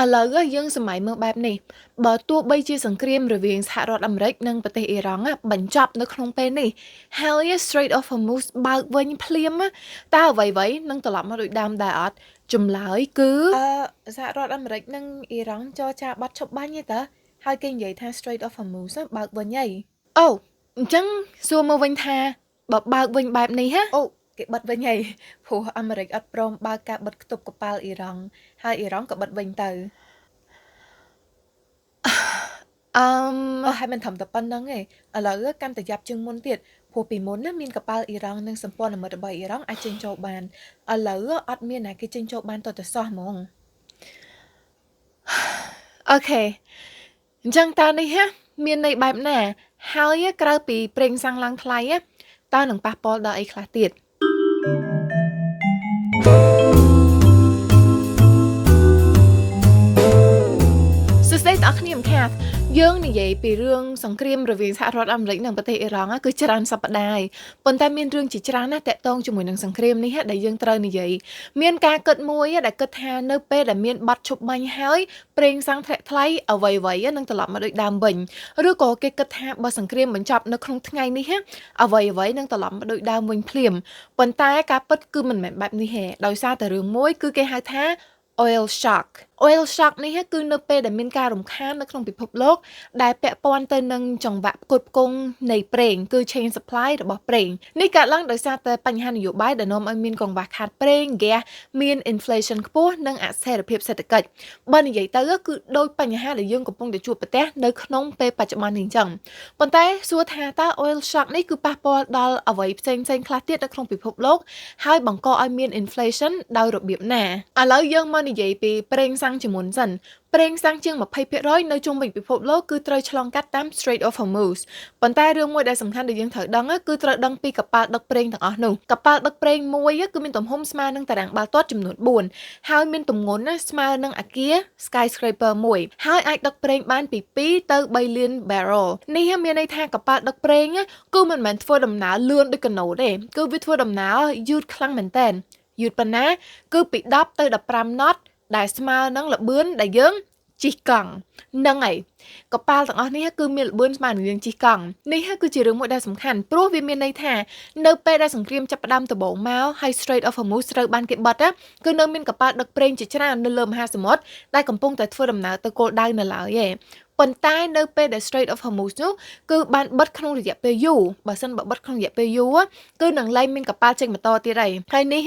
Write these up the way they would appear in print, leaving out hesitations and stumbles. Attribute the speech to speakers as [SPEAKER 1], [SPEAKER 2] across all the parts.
[SPEAKER 1] ឥឡូវយើងសម័យមើលបែបនេះបើទោះបីជាសង្គ្រាមរវាងសហរដ្ឋអាមេរិកនិងប្រទេសអ៊ីរ៉ង់បញ្ចប់នៅក្នុងពេលនេះហើយ Strait of Hormuz បើកវិញភ្លាមតើអ្វីៗនឹងត្រឡប់មកដូចដើមដែរអត់ចម្លើយគឺសហរដ្ឋអាមេរិកនិងអ៊ីរ៉ង់ចរចាប័ណ្ណឈប់បាញ់ទេតើហើយគេនិយាយថា Strait of Hormuz បើកវិញហីអូអញ្ចឹងសួរមកវិញថាបើបើកវិញបែបនេះហ៎អូគេបិទវិញហីព្រោះអាមេរិកអត់ព្រមបើកការបិទខ្ទប់កប៉ាល់អ៊ីរ៉ង់ហើយអ៊ីរ៉ង់ក៏បិទវិញទៅអឺមហើយមិនត្រឹមតែប៉ុណ្្នឹងទេឥឡូវកាន់តែយ៉ាប់ជាងមុនទៀតព្រោះពីមុនណាមានកប៉ាល់អ៊ីរ៉ង់និងសម្ព័ន្ធមិត្តរបស់អ៊ីរ៉ង់អាចចេញចូលបានឥឡូវអត់មានណាគេចេញចូលបានតទៅសោះហ្មង okay អញ្ចឹងតើនេះហ៎មានន័យបែបណាហើយក្រៅពីប្រេងសាំងឡើងថ្លៃតើនឹងប៉ះពាល់ដល់អីខ្លះទៀតសួស្តីអ្នកគ្នាមិនខាតយើងនិយាយពីរឿងសង្គ្រាមរវាងសហរដ្ឋអាមេរិកនិងប្រទេសអ៊ីរ៉ង់គឺច្រើនសប្តាហ៍ប៉ុន្តែមានរឿងជាច្រើនណាស់តាក់ទងជាមួយនឹងសង្គ្រាមនេះដែលយើងត្រូវនិយាយមានការគិតមួយដែលគិតថានៅពេលដែលមានប័ណ្ណឈប់បាញ់ហើយប្រេងសាំងធ្លាក់ថ្លៃអ្វីៗនឹងត្រឡប់មកដូចដើមវិញឬក៏គេគិតថាបើសង្គ្រាមបញ្ចប់នៅក្នុងថ្ងៃនេះអ្វីៗនឹងត្រឡប់មកដូចដើមវិញភ្លាមប៉ុន្តែការពិតគឺមិនមែនបែបនេះទេដោយសារតែរឿងមួយគឺគេហៅថា oil shock oil shock នេះគឺនៅពេលដែលមានការរំខាននៅក្នុងពិភពលោកដែលពាក់ព័ន្ធទៅនឹងចង្វាក់ផ្គត់ផ្គង់នៃប្រេងគឺ chain supply របស់ប្រេងនេះកើតឡើងដោយសារតែបញ្ហានយោបាយដែលនាំឲ្យមានកង្វះខាតប្រេងហ្គាសមាន inflation ខ្ពស់និងអស្ថិរភាពសេដ្ឋកិច្ចបើនិយាយទៅគឺដូចបញ្ហាដែលយើងកំពុងតែជួបប្រទះនៅក្នុងពេលបច្ចុប្បន្ននេះអញ្ចឹងប៉ុន្តែសួរថាតើ oil shock នេះគឺប៉ះពាល់ដល់អ្វីផ្សេងៗខ្លះទៀតនៅក្នុងពិភពលោកហើយបង្កឲ្យមាន inflation ដោយរបៀបណាឥឡូវយើងមកនិយាយពីប្រេងសាំងជាមុនសិនប្រេងសាំងជាង20%នៅជុំវិញពិភពលោកគឺត្រូវឆ្លងកាត់តាម Strait of Hormuz ប៉ុន្តែរឿងមួយដែលសំខាន់ដែលយើងត្រូវដឹងគឺត្រូវដឹងពីកប៉ាល់ដឹកប្រេងទាំងអស់នោះកប៉ាល់ដឹកប្រេងមួយគឺមានទំហំស្មើនឹងតារាងបាល់ទាត់ចំនួន4ហើយមានទម្ងន់ស្មើនឹងអគារ skyscraper មួយហើយអាចដឹកប្រេងបានពី2ទៅ3លាន barrel នេះមានន័យថាកប៉ាល់ដឹកប្រេងគឺមិនមែនធ្វើដំណើរលឿនដូចកាណូតទេគឺវាធ្វើដំណើរយឺតខ្លាំងមែនតើយឺតប៉ុណ្ណាគឺពី10ទៅ15 knot ដែលស្មើនឹងល្បឿនដែលយើងជិះកង់ហ្នឹងហើយកប៉ាល់ទាំងអស់នេះគឺមានល្បឿនស្មើនឹងយើងជិះកង់នេះគឺជារឿងមួយដែលសំខាន់ព្រោះវាមានន័យថានៅពេលដែលសង្គ្រាមចាប់ផ្ដើមដំបូងមកហើយ Strait of Hormuz ត្រូវបានគេបិទគឺនៅមានកប៉ាល់ដឹកប្រេងជាច្រើននៅលើមហាសមុទ្រដែលកំពុងតែធ្វើដំណើរទៅគោលដៅនៅឡើយឯងប៉ុន្តែនៅពេលដែល Strait of Hormuz នោះគឺបានបិទក្នុងរយៈពេលយូរបើសិនបើបិទក្នុងរយៈពេលយូរគឺនឹងលែងមានកប៉ាល់ចេញបន្តទៀតហើយហើយនេះ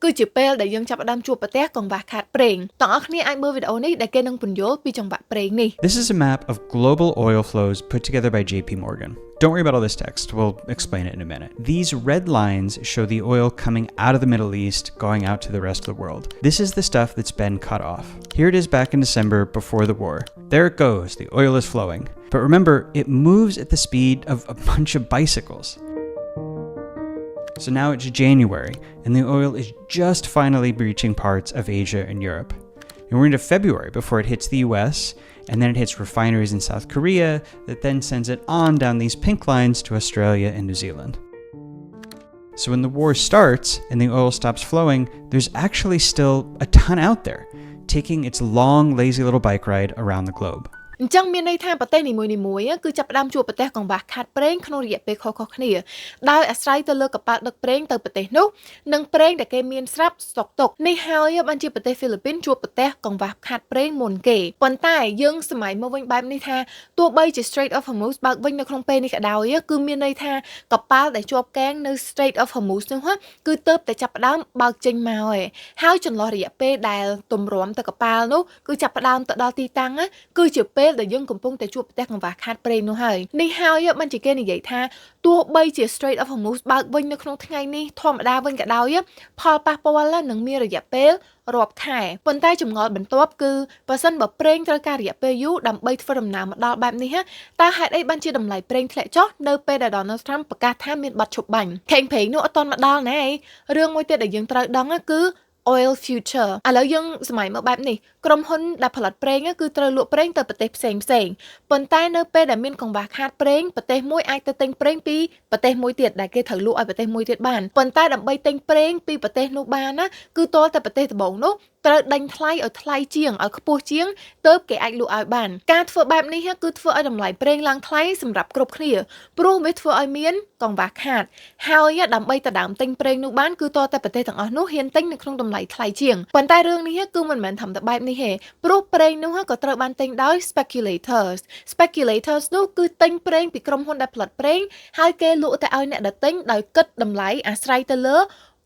[SPEAKER 1] គឺជាពេលដែលយើងចាប់ផ្ដើមជួបប្រទះកង្វះខាតប្រេងទាំងអស់គ្នាអាចមើលវីដេអូនេះដែលគេនឹងពន្យល់ពីចង្វាក់ប្រេងនេះ
[SPEAKER 2] This is a map of global oil flows put together by JP Morgan. Don't worry about all this text, we'll explain it in a minute. These red lines show the oil coming out of the Middle East, going out to the rest of the world. This is the stuff that's been cut off. Here it is back in December before the war. There it goes, the oil is flowing. But remember, it moves at the speed of a bunch of bicycles. So now it's January, and the oil is just finally reaching parts of Asia and Europe. And we're into February before it hits the US, and then it hits refineries in South Korea that then sends it on down these pink lines to Australia and New Zealand. So when the war starts and the oil stops flowing, there's actually still a ton out there, taking its long, lazy little bike ride around the globe.
[SPEAKER 1] អញ្ចឹងមានន័យថាប្រទេសនីមួយៗគឺចាប់ផ្ដើមជួបប្រទះកង្វះខាតប្រេងក្នុងរយៈពេលខុសៗគ្នាដោយអាស្រ័យទៅលើកប៉ាល់ដឹកប្រេងទៅប្រទេសនោះនិងប្រេងដែលគេមានស្រាប់ស្តុកទុកនេះហើយបានជាប្រទេសហ្វីលីពីនជួបប្រទះកង្វះខាតប្រេងមុនគេប៉ុន្តែយើងសម័យមកវិញបែបនេះថាទោះបីជា Strait of Hormuz បើកវិញនៅក្នុងពេលនេះក៏ដោយគឺមានន័យថាកប៉ាល់ដែលជាប់កាងនៅ Strait of Hormuz នោះគឺទើបតែចាប់ផ្ដើមបើកចេញមកឯងហើយចន្លោះរយៈពេលដែលទម្រាំទៅកប៉ាល់នោះគឺចាប់ផ្ដើមទៅដល់ទីតាំងគឺជាពេលដែលយើងកំពុងតែជួបប្រទះកង្វះខាតប្រេងនោះហើយនេះហើយបានជាគេនិយាយថាទោះបីជា Strait of Hormuz បើកវិញនៅក្នុងថ្ងៃនេះធម្មតាវិញក៏ដោយផលប៉ះពាល់នឹងមានរយៈពេលរាប់ខែប៉ុន្តែចម្ងល់បន្ទាប់គឺបើសិនបើប្រេងត្រូវការរយៈពេលយូរដើម្បីធ្វើដំណើរមកដល់បែបនេះតើហេតុអីបានជាតម្លៃប្រេងធ្លាក់ចុះនៅពេលដែល Donald Trump ប្រកាសថាមានប័ណ្ណឈប់បាញ់ខេងប្រេងនោះអត់ទាន់មកដល់ណារឿងមួយទៀតដែលយើងត្រូវដឹងគឺ Oil future ឥឡូវយើងសម័យមកបែបនេះក្រុមហ៊ុនដែលផលិតប្រេងគឺត្រូវលក់ប្រេងទៅប្រទេសផ្សេងផ្សេងប៉ុន្តែនៅពេលដែលមានកង្វះខាតប្រេងប្រទេសមួយអាចទៅទិញប្រេងពីប្រទេសមួយទៀតដែលគេត្រូវលក់ឲ្យប្រទេសមួយទៀតបានប៉ុន្តែដើម្បីទិញប្រេងពីប្រទេសនោះបានណាគឺទាល់តែប្រទេសដំបូងនោះត្រូវដេញថ្លៃឲ្យថ្លៃជាងឲ្យខ្ពស់ជាងទើបគេអាចលក់ឲ្យបានការធ្វើបែបនេះគឺធ្វើឲ្យតម្លៃប្រេងឡើងថ្លៃសម្រាប់គ្រប់គ្នាព្រោះវាធ្វើឲ្យមានកង្វះខាតហើយដើម្បីដដើមទិញប្រេងនោះបានគឺទាល់តែប្រទេសទាំងអស់នោះហ៊ានទិញនៅក្នុងតម្លៃថ្លៃជាងប៉ុន្តែរឿងនេះគឺមិនមែនធម្មតាបែបនេះទេព្រោះប្រេងនោះក៏ត្រូវបានទិញដោយ speculators. Speculators នោះគឺទិញប្រេងពីក្រុមហ៊ុនដែលផលិតប្រេងហើយគេលក់ទៅឲ្យអ្នកដែលទិញដោយគិតតម្លៃអាស្រ័យទៅលើ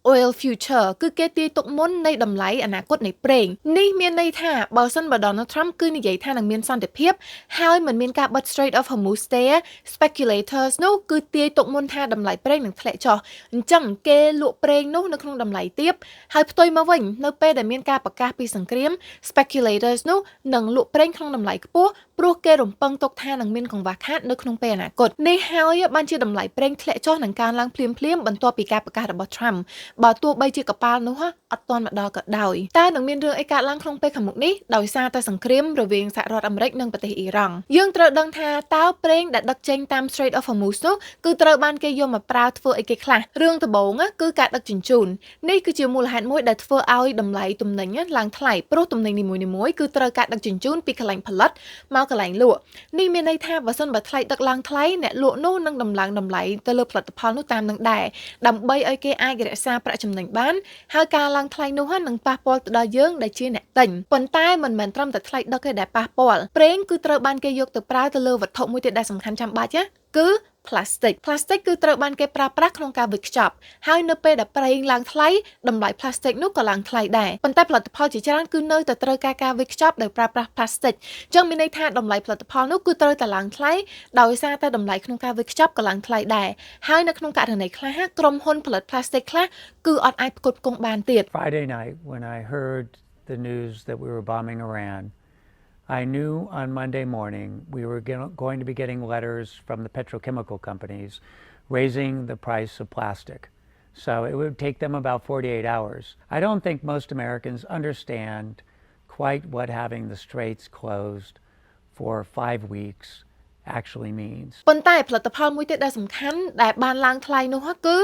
[SPEAKER 1] oil future គឺគេទាយទុកមុននៃតម្លៃអនាគតនៃប្រេងនេះមានន័យថាបើសិនបើ Donald Trump គឺនិយាយថានឹងមានសន្តិភាពហើយមិនមានការបិទ Strait of Hormuz ទេ speculators នោះគឺទាយទុកមុនថាតម្លៃប្រេងនឹងធ្លាក់ចុះអញ្ចឹងគេលក់ប្រេងនោះនៅក្នុងតម្លៃទាបហើយផ្ទុយមកវិញនៅពេលដែលមានការប្រកាសពីសង្គ្រាម speculators នោះនឹងលក់ប្រេងក្នុងតម្លៃខ្ពស់ព្រោះគេរំពឹងទុកថានឹងមានកង្វះខាតនៅក្នុងពេលអនាគតនេះហើយបានជាតម្លៃប្រេងធ្លាក់ចុះនិងកើនឡើងភ្លាមៗបន្ទាប់ពីការប្រកាសរបស់ Trump បើទោះបីជាកប៉ាល់នោះអត់ទាន់មកដល់ក៏ដោយតើនឹងមានរឿងអីកើតឡើងក្នុងពេលខាងមុខនេះដោយសារតែសង្គ្រាមរវាងសហរដ្ឋអាមេរិកនិងប្រទេសអ៊ីរ៉ង់យើងត្រូវដឹងថាតើប្រេងដែលដឹកចេញតាម Strait of Hormuz នោះគឺត្រូវបានគេយកមកប្រើធ្វើអីគេខ្លះរឿងដំបូងគឺការដឹកជញ្ជូននេះគឺជាមូលហេតុមួយដែលធ្វើឲ្យតម្លៃទំនិញឡើងថ្លៃព្រោះទំនិញនីមួយៗគឺត្រូវការដឹកជញ្ជូនពីកន្លែងផលិតមកកន្លែងលក់នេះមានន័យថាបើសិនបើថ្លៃដឹកឡើងថ្លៃអ្នកលក់នោះនឹងដំឡើងតម្លៃទៅលើផលិតផលនោះតាមនឹងដែរដើម្បីឲ្យគេអាចរក្សាប្រាក់ចំណេញបានហើយការឡើងថ្លៃនោះនឹងប៉ះពាល់ទៅដល់យើងដែលជាអ្នកទិញប៉ុន្តែមិនមែនត្រឹមតែថ្លៃដឹកទេដែលប៉ះពាល់ប្រេងគឺត្រូវបានគេយកទៅប្រើទៅលើវត្ថុមួយទៀតដែលសំខាន់ចាំបាច់ណាគឺ plastic. Plastic គឺត្រូវបានគេប្រើប្រាស់ក្នុងការវេចខ្ចប់ហើយនៅពេលដែលប្រេងឡើងថ្លៃតម្លៃ plastic នោះក៏ឡើងថ្លៃដែរប៉ុន្តែផលិតផលជាច្រើនគឺនៅតែត្រូវការការវេចខ្ចប់ដោយប្រើប្រាស់ plastic ចឹងមានន័យថាតម្លៃផលិតផលនោះគឺត្រូវតែឡើងថ្លៃដោយសារតែតម្លៃក្នុងការវេចខ្ចប់ក៏ឡើងថ្លៃដែរហើយនៅក្នុងករណីខ្លះក្រុមហ៊ុនផលិត plastic ខ្លះគឺអត់អាចផ្គត់ផ្គង់បានទៀត
[SPEAKER 3] Friday night, when I heard the news that we were bombing Iran, I knew on Monday morning we were going to be getting letters from the petrochemical companies raising the price of plastic. So it would take them about 48 hours. I don't think most Americans understand quite what having the straits closed for 5 weeks actually means.
[SPEAKER 1] ប៉ុន្តែផលិតផលមួយទៀតដែលសំខាន់ដែលបានឡើងថ្លៃនោះគឺ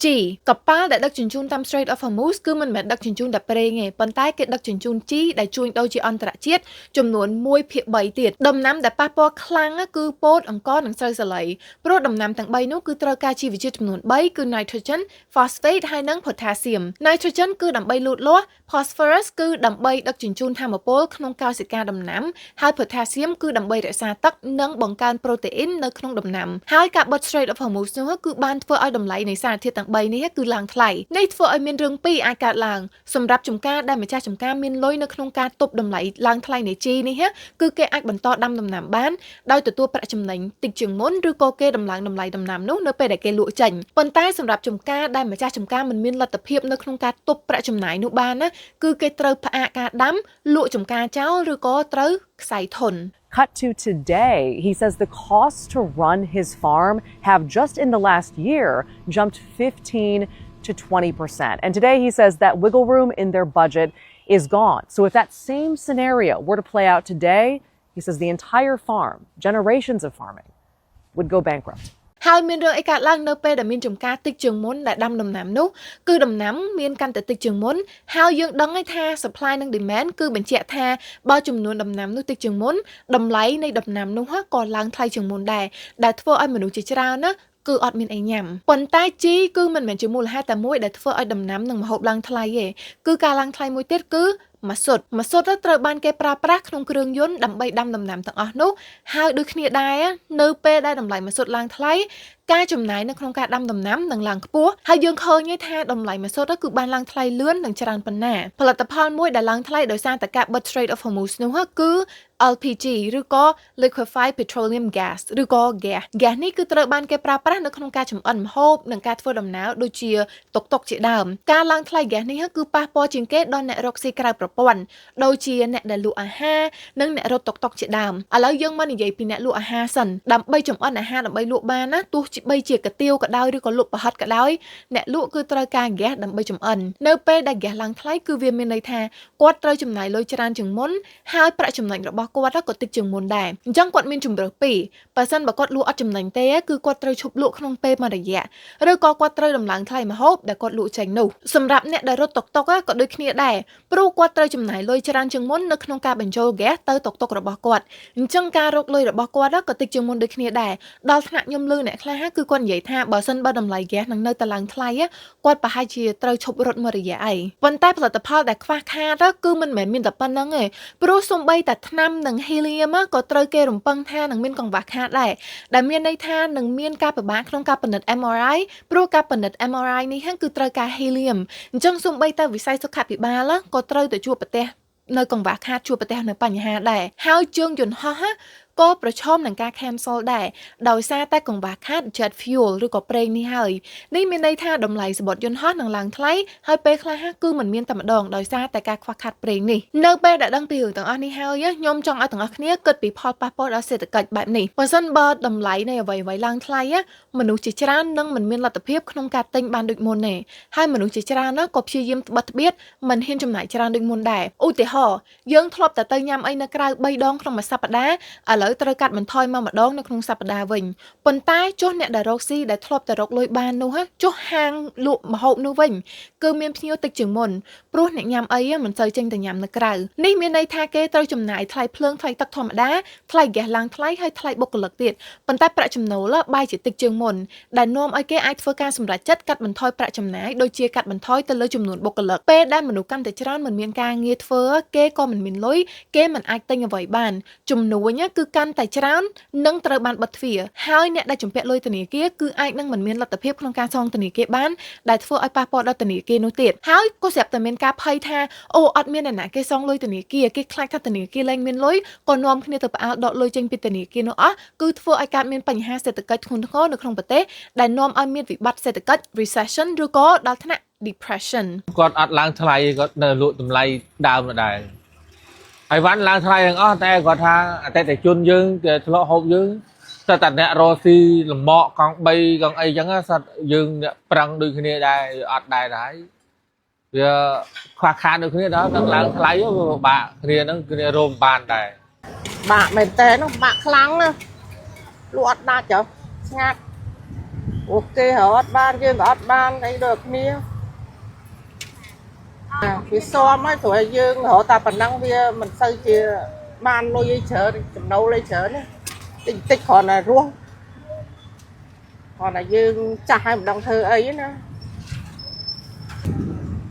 [SPEAKER 1] ជីកប៉ាល់ដែលដឹកជញ្ជូនតាម Strait of Hormuz គឺមិនមែនដឹកជញ្ជូនតែប្រេងទេប៉ុន្តែគេដឹកជញ្ជូនជីដែលជួញដូរជាអន្តរជាតិចំនួន1ភាគ3ទៀតដំណាំដែលប៉ះពាល់ខ្លាំងគឺពោតអង្ករនិងស្រូវសាលីព្រោះដំណាំទាំង3នោះគឺត្រូវការជីវជាតិចំនួន3គឺ nitrogen, phosphate ហើយនិង potassium. Nitrogen គឺដើម្បីលូតលាស់ phosphorus គឺដើម្បីដឹកជញ្ជូនថាមពលក្នុងកោសិកាដំណាំហើយ potassium គឺដើម្បីរក្សាទឹកនិងបង្កើនប្រូតេអ៊ីននៅក្នុងដំណាំហើយការបិទ Strait of Hormuz នោះគឺបានធ្វើឲ្យតម្លៃនៃសារធាតុទាំង3នេះគឺឡើងថ្លៃនេះធ្វើឲ្យមានរឿងពីរអាចកើតឡើងសម្រាប់ចំការដែលម្ចាស់ចំការមានលុយនៅក្នុងការទប់តម្លៃឡើងថ្លៃនៃជីនេះគឺគេអាចបន្តដាំដំណាំបានដោយទទួលប្រាក់ចំណេញតិចជាងមុនឬក៏គេដំឡើងតម្លៃដំណាំនោះនៅពេលដែលគេលក់ចេញប៉ុន្តែសម្រាប់ចំការដែលម្ចាស់ចំការមិនមានលទ្ធភាពនៅក្នុងការទប់ប្រាក់ចំណាយនោះបានណាគឺគេត្រូវផ្អាកការដាំលក់ចំការចោលឬក៏ត្រូវក្ស័យធន
[SPEAKER 4] Cut to today, he says the costs to run his farm have just in the last year jumped 15 to 20%. And today he says that wiggle room in their budget is gone. So if that same scenario were to play out today, he says the entire farm, generations of farming, would go bankrupt.
[SPEAKER 1] ហើយមានរឿងអីកើតឡើងនៅពេលដែលមានចំការតិចជាងមុនដែលដាំដំណាំនោះគឺដំណាំមានកាន់តែតិចជាងមុនហើយយើងដឹងហើយថា supply និង demand គឺបញ្ជាក់ថាបើចំនួនដំណាំនោះតិចជាងមុនតម្លៃនៃដំណាំនោះក៏ឡើងថ្លៃជាងមុនដែរដែលធ្វើឲ្យមនុស្សជាច្រើនណាគឺអត់មានអីញ៉ាំប៉ុន្តែជីគឺមិនមែនជាមូលហេតុតែមួយដែលធ្វើឲ្យដំណាំនិងម្ហូបឡើងថ្លៃទេគឺការឡើងថ្លៃមួយទៀតគឺម៉ាស៊ូតម៉ាស៊ូតត្រូវបានគេប្រើប្រាស់ក្នុងគ្រឿងយន្តដើម្បីដាំដំណាំទាំងអស់នោះហើយដូចគ្នាដែរនៅពេលដែលតម្លៃម៉ាស៊ូតឡើងថ្លៃការចំណាយនៅក្នុងការដាំដំណាំនឹងឡើងខ្ពស់ហើយយើងឃើញថាតម្លៃម៉ាស៊ូតគឺបានឡើងថ្លៃលឿននិងច្រើនប៉ុណ្ណាផលិតផលមួយដែលឡើងថ្លៃដោយសារតែការបិទ Strait of Hormuz នោះគឺ LPG ឬក៏ Liquefied Petroleum Gas ឬក៏ gas. Gas នេះគឺត្រូវបានគេប្រើប្រាស់នៅក្នុងការចម្អិនម្ហូបនិងការធ្វើដំណើរដូចជាតុកតុកជាដើមការឡើងថ្លៃ gas នេះគឺប៉ះពាល់ជាងគេដល់អ្នករកស៊ីក្រៅប្រព័ន្ធដូចជាអ្នកដែលលក់អាហារនិងអ្នករត់តុកតុកជាដើមឥឡូវយើងមកនិយាយពីអ្នកលក់អាហារសិនដើម្បីចម្អិនអាហារដើម្បីលក់បានណាទោះ បីជាកាទៀវក៏ដោយឬក៏លក់ប្រហិតក៏ដោយអ្នកលក់គឺត្រូវការហ្គាសដើម្បីចម្អិននៅពេលដែលហ្គាសឡើងថ្លៃគឺវាមានន័យថាគាត់ត្រូវចំណាយលុយច្រើនជាងមុនហើយប្រាក់ចំណេញរបស់គាត់ក៏តិចជាងមុនដែរអញ្ចឹងគាត់មានជម្រើសពីរបើសិនបើគាត់លក់អត់ចំណេញទេគឺគាត់ត្រូវឈប់លក់ក្នុងពេលមួយរយៈឬក៏គាត់ត្រូវដំឡើងថ្លៃម្ហូបដែលគាត់លក់ចេញនោះសម្រាប់អ្នកដែលរត់តុកតុកក៏ដូចគ្នាដែរព្រោះគាត់ត្រូវចំណាយលុយច្រើនជាងមុននៅក្នុងការបញ្ចូលហ្គាសទៅតុកតុករបស់គាត់អញ្ចឹងការរកលុយរបស់គាត់ក៏តិចជាងមុនដូចគ្នាដែរដល់ថ្នាក់ខ្ញុំឮអ្នកខ្លះគឺគាត់និយាយថាបើសិនបើតម្លៃហ្គាសនឹងនៅតែឡើងថ្លៃគាត់ប្រហែលជាត្រូវឈប់រត់មួយរយៈអីប៉ុន្តែផលិតផលដែលខ្វះខាតគឺមិនមែនមានតែប៉ុណ្្នឹងទេព្រោះសូម្បីតែថ្នាំនិង helium ក៏ត្រូវគេរំពឹងថានឹងមានកង្វះខាតដែរដែលមានន័យថានឹងមានការពិបាកក្នុងការផលិត MRI ព្រោះការផលិត MRI នេះគឺត្រូវការ helium អញ្ចឹងសូម្បីតែវិស័យសុខាភិបាលក៏ត្រូវតែជួបប្រទះនៅកង្វះខាតជួបប្រទះនៅបញ្ហាដែរហើយជើងយន្តហោះក៏ប្រឈមនឹងការ cancel ដែរដោយសារតែកង្វះខាត jet fuel ឬក៏ប្រេងនេះហើយនេះមានន័យថាតម្លៃសំបុត្រយន្តហោះនឹងឡើងថ្លៃហើយពេលខ្លះគឺមិនមានតែម្ដងដោយសារតែការខ្វះខាតប្រេងនេះនៅពេលដែលដឹងពីរឿងទាំងអស់នេះហើយខ្ញុំចង់ឲ្យទាំងអស់គ្នាគិតពីផលប៉ះពាល់ដល់សេដ្ឋកិច្ចបែបនេះបើសិនបើតម្លៃនៃអ្វីៗឡើងថ្លៃមនុស្សជាច្រើននឹងមិនមានលទ្ធភាពក្នុងការទិញបានដូចមុនទេហើយមនុស្សជាច្រើនក៏ព្យាយាមត្បិតត្បៀតមិនហ៊ានចំណាយច្រើនដូចមុនដែរឧទាហរណ៍យើងធ្លាប់តែទៅញ៉ាំអីនៅក្រៅ3ដងក្នុងមួយសប្តាហ៍ឥឡូវត្រូវកាត់បន្ថយមកម្ដងនៅក្នុងសប្តាហ៍វិញប៉ុន្តែចុះអ្នកដែលរកស៊ីដែលធ្លាប់តែរកលុយបាននោះចុះហាងលក់ម្ហូបនោះវិញគឺមានភ្ញៀវតិចជាងមុនព្រោះអ្នកញ៉ាំអីមិនសូវចេញទៅញ៉ាំនៅក្រៅនេះមានន័យថាគេត្រូវចំណាយថ្លៃភ្លើងថ្លៃទឹកធម្មតាថ្លៃហ្គាសឡើងថ្លៃហើយថ្លៃបុគ្គលិកទៀតប៉ុន្តែប្រាក់ចំណូលបែរជាតិចជាងមុនដែលនាំឲ្យគេអាចធ្វើការសម្រេចចិត្តកាត់បន្ថយប្រាក់ចំណាយដូចជាកាត់បន្ថយទៅលើចំនួនបុគ្គលិកពេលដែលមនុស្សកាន់តែច្រើនមិនមានការងារធ្វើគេក៏មិនមានលុយគេមិនអាចទិញអ្វីបានចំនួនគឺកាន់តែច្រើននឹងត្រូវបានបិទទ្វារហើយអ្នកដែលជំពាក់លុយធនាគារគឺអាចនឹងមិនមានលទ្ធភាពក្នុងការសងធនាគារបានដែលធ្វើឲ្យប៉ះពាល់ដល់ធនាគារនោះទៀតហើយក៏ស្រាប់តែមានការភ័យថាអូអត់មានអ្នកណាគេសងលុយធនាគារគេខ្លាចថាធនាគារលែងមានលុយក៏នាំគ្នាទៅផ្អើលដកលុយចេញពីធនាគារនោះអស់គឺធ្វើឲ្យកើតមានបញ្ហាសេដ្ឋកិច្ចធ្ងន់ធ្ងរនៅក្នុងប្រទេសដែលនាំឲ្យមានវិបត្តិសេដ្ឋកិច្ច recession ឬក៏ដល់ថ្នាក់ depression។
[SPEAKER 5] គាត់អត់ឡើងថ្លៃគាត់នៅលក់តម្លៃដើមដដែលហើយវ៉ាន់ឡើងថ្លៃទាំងអស់តែគាត់ថាអតិថិជនយើងគេធ្លាប់ហូបយើងតែតែអ្នករកស៊ីលំមកកង់3កង់អីចឹងសត្វយើងអ្នកប្រឹងដូចគ្នាដែរអត់ដែរដែរវាខ្វះខាតដូចគ្នាដល់ដល់ឡើងថ្លៃវាពិបាកគ្នាហ្នឹងគ្នារោមបានដែរ។
[SPEAKER 6] បាក់មែនតើនោះបាក់ខ្លាំងណាស់លក់អត់ដាច់ហ៎ស្ងាត់អូគេរកអត់បានយើងក៏អត់បានអីដូចគ្នាអាវាស៊ាំហើយព្រោះឲ្យយើងរកតែប៉ុណ្ណឹងវាមិនសូវជាបានលុយអីច្រើនចំណូលអីច្រើនណាតិចតិចគ្រាន់តែរស់គ្រាន់តែយើងចាស់ហើយមិនដឹងធ្វើអីណា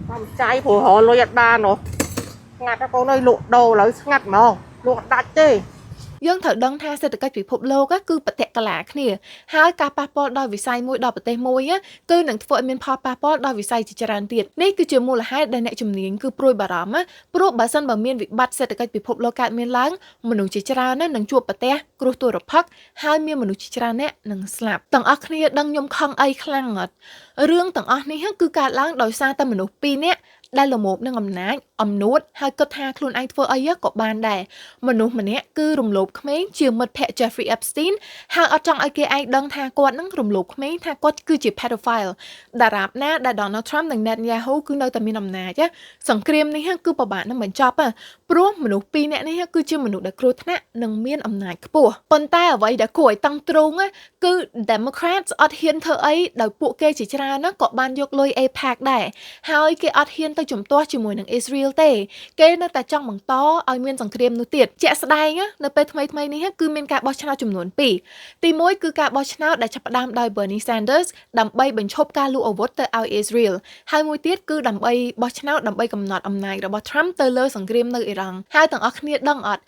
[SPEAKER 6] តាមចៃព្រោះរកលុយអត់បានហ៎ស្ងាត់ណាស់កូនអើយលក់ដូរឥឡូវស្ងាត់ហ្មងលក់អត់ដាច់ទេ។
[SPEAKER 1] យើងត្រូវដឹងថាសេដ្ឋកិច្ចពិភពលោកគឺប្រតិកលាគ្នាហើយការប៉ះពាល់ដល់វិស័យមួយដល់ប្រទេសមួយគឺនឹងធ្វើឲ្យមានផលប៉ះពាល់ដល់វិស័យជាច្រើនទៀតនេះគឺជាមូលហេតុដែលអ្នកជំនាញគឺព្រួយបារម្ភណាព្រោះបើសិនបើមានវិបត្តិសេដ្ឋកិច្ចពិភពលោកកើតមានឡើងមនុស្សជាច្រើនណានឹងជួបប្រទះគ្រោះទុរភិក្សហើយមានមនុស្សជាច្រើនអ្នកនឹងស្លាប់ទាំងអស់គ្នាដឹងខ្ញុំខឹងអីខ្លាំងអត់រឿងទាំងអស់នេះគឺកើតឡើងដោយសារតែមនុស្សពីរនាក់ដែលល្មោភនឹងអំណាចអំនួតហើយគិតថាខ្លួនឯងធ្វើអីក៏បានដែរមនុស្សម្នាក់គឺរំលោភក្មេងជាមិត្តភក្តិ Jeffrey Epstein ហើយអត់ចង់ឲ្យគេឯងដឹងថាគាត់នឹងរំលោភក្មេងថាគាត់គឺជា pedophile តារាបណាដែល Donald Trump និង Netanyahu គឺនៅតែមានអំណាចសង្គ្រាមនេះគឺពិបាកនឹងបញ្ចប់ព្រោះមនុស្សពីរនាក់នេះគឺជាមនុស្សដែលគ្រោះថ្នាក់និងមានអំណាចខ្ពស់ប៉ុន្តែអ្វីដែលគួរឲ្យតឹងទ្រូងគឺ Democrats អត់ហ៊ានធ្វើអីដោយពួកគេជាច្រើនណាក៏បានយកលុយ AIPAC ដែរហើយគេអត់ហ៊ានទៅជំទាស់ជាមួយនឹង Israel ទេគេនៅតែចង់បន្តឲ្យមានសង្គ្រាមនោះទៀតជាក់ស្ដែងនៅពេលថ្មីថ្មីនេះគឺមានការបោះឆ្នោតចំនួន2ទី1គឺការបោះឆ្នោតដែលចាប់ផ្ដើមដោយ Bernie Sanders ដើម្បីបញ្ឈប់ការលក់អាវុធទៅឲ្យ Israel ហើយមួយទៀតគឺដើម្បីបោះឆ្នោតដើម្បីកំណត់អំណាចរបស់ Trump ទៅលើសង្គ្រាមនៅអ៊ីរ៉ង់ហើយទាំងអស់គ្នាដឹងអត់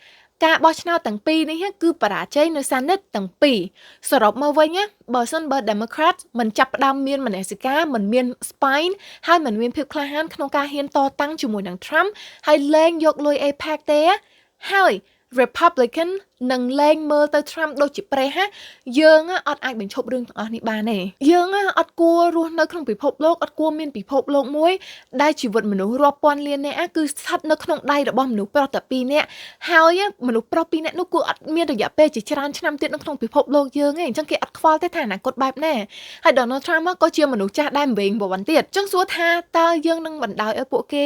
[SPEAKER 1] ការបោះឆ្នោតទាំងពីរនេះគឺបរាជ័យនៅSenate ទាំងពីរសរុបមកវិញណាបើសិនបើ Democrat មិនចាប់ផ្ដើមមានមនសិការមិនមាន spine ហើយមិនមានភាពក្លាហានក្នុងការហ៊ានតតាំងជាមួយនឹង Trump ហើយលែងយកលុយ AIPAC ទេហើយ Republican នឹងលែងមើលទៅ Trump ដូចជាព្រះហាយើងអត់អាចបញ្ឈប់រឿងទាំងអស់នេះបានទេយើងអត់គួររស់នៅក្នុងពិភពលោកអត់គួរមានពិភពលោកមួយដែលជីវិតមនុស្សរាប់ពាន់លាននាក់គឺស្ថិតនៅក្នុងដៃរបស់មនុស្សប្រុសតែពីរនាក់ហើយមនុស្សប្រុសពីរនាក់នោះគឺអត់មានរយៈពេលជាច្រើនឆ្នាំទៀតនៅក្នុងពិភពលោកយើងទេអញ្ចឹងគេអត់ខ្វល់ទេថាអនាគតបែបណាហើយ Donald Trump ក៏ជាមនុស្សចាស់ដែរមិនវិញប្រវត្តិទៀតអញ្ចឹងសួរថាតើយើងនឹងបណ្ដោយឲ្យពួកគេ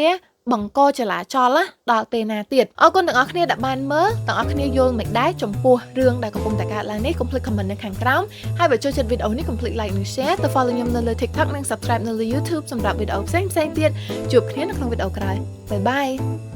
[SPEAKER 1] បង្កចលាចលដល់ពេលណាទៀតអរគុណទាំងអស់គ្នាដែលបានមើលទាំងអស់គ្នាយល់មិនដែរចំពោះរឿងដែលកំពុងតែកើតឡើងនេះកុំភ្លេច comment នៅខាងក្រោមហើយបើចូលចិត្តវីដេអូនេះកុំភ្លេច like និង share ទៅ follow ខ្ញុំនៅលើ TikTok និង subscribe នៅលើ YouTube សម្រាប់វីដេអូផ្សេងៗទៀតជួបគ្នានៅក្នុងវីដេអូក្រោយ។ Bye bye.